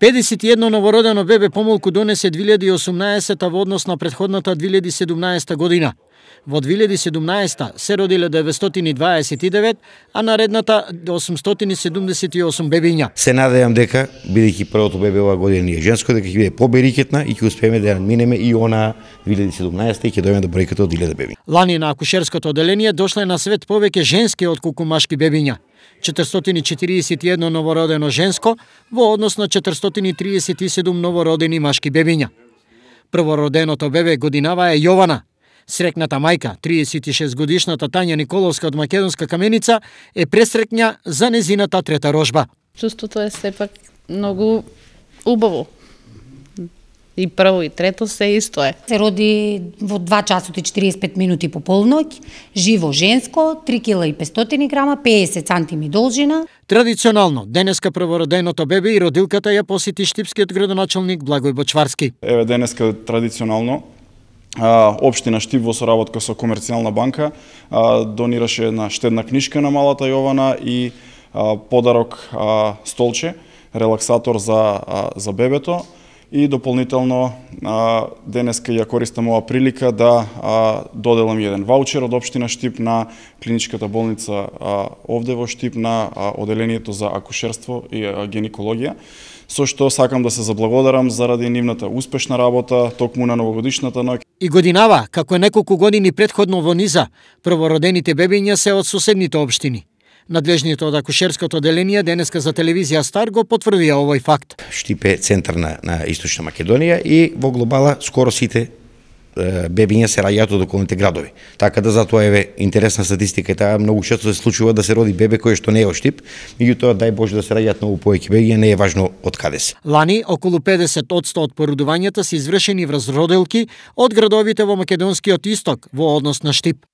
51 новородено бебе помалку донесе 2018 во однос на претходната 2017 година. Во 2017 се родиле 929, а наредната 878 бебиња. Се надевам дека, бидејќи првото бебе оваа година е женско, дека ќе биде поберикетна и ќе успееме да ја минеме и она 2017 и ќе дојдеме до бројката од 1000 бебиња. Лани на акушерското оделение дошле на свет повеќе женски отколку машки бебиња. 441 новородено женско во однос на 437 новородени машки бебиња. Првороденото бебе годинава е Јована. Срекната мајка, 36 годишната Тања Николовска од Македонска Каменица, е пресрекња за незината трета рожба. Чувството е сепак многу убаво. И прво и трето се исто е. Се роди во 2 часот и 45 минути по полноќ, живо женско, 3 кг и 500 грама, 50 сантими должина. Традиционално, денеска првороденото бебе и родилката ја посети штипскиот градоначалник Благој Бочварски. Еве денеска традиционално Општина Штип во соработка со Комерцијална банка донираше една штедна книшка на малата Јована и подарок столче, релаксатор за бебето. И дополнително денеска ја користам оваа прилика да доделам еден ваучер од Општина Штип на клиничката болница овде во Штип на оделението за акушерство и гинекологија, со што сакам да се заблагодарам заради нивната успешна работа токму на новогодишната ноќ. И годинава, како неколку години претходно во низа, првородените бебиња се од соседните општини. Надлежните од акушерското оделение денеска за телевизија Стар го потврдија овој факт. Штип е центар на Источна Македонија и во глобала скоро сите бебиња се раѓаат од околните градови. Така да затоа еве интересна статистика, таа многу често се случува да се роди бебе кој што не е од Штип, меѓутоа дај Боже да се раѓаат многу повеќе бебиња, не е важно од каде се. Лани околу 50% од породувањата се извршени врз родилки од градовите во македонскиот исток во однос на Штип.